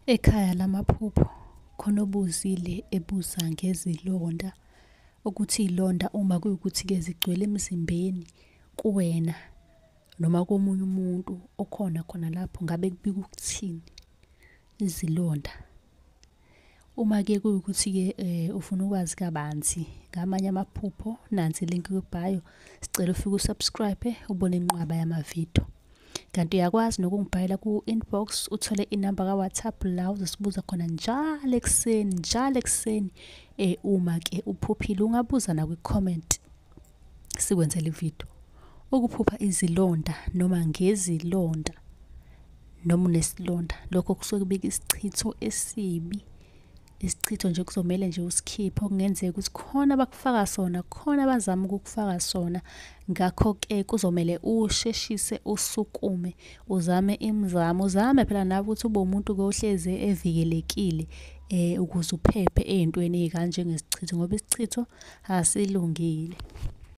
Ekhaya lamaphupho khona obuzile ebuza ngezilonda, ukuthi iy'londa uma kuwukuthi-ke zigcwele emzimbeni kuwena noma komunye umuntu okhona khona lapho, ngabe kubika ukuthini izilonda? Uma-ke kuwukuthi-ke ufuna ukwazi kabanzi ngamanye amaphupho, nansi ilinki kwi-bio, sicela ufike u-subscribe ubone inqwaba yamavidiyo. Kanti uyakwazi nokungibhalela ku-inbox uthole inamba ka-WhatsApp la uzosibuza khona njalo ekuseni, njalo ekuseni uma-ke uphuphile ungabuza nakwi-comment sikwenzele ividiyo. Ukuphupha izilonda noma ngezilonda noma unesilonda, lokho kusuke kubika isichitho esibi. Isichitho nje kuzomele nje usikhiphe, okungenzeka ukuthi khona abakufaka sona, khona abazama ukukufaka sona. Ngakho-ke kuzomele usheshise usukume, uzame imizamo, uzame phela nawe ukuthi ube umuntu-ke ohlezi evikelekile ukuze uphephe ey'ntweni ey'kanjengesichitho ngoba isichitho asilungile.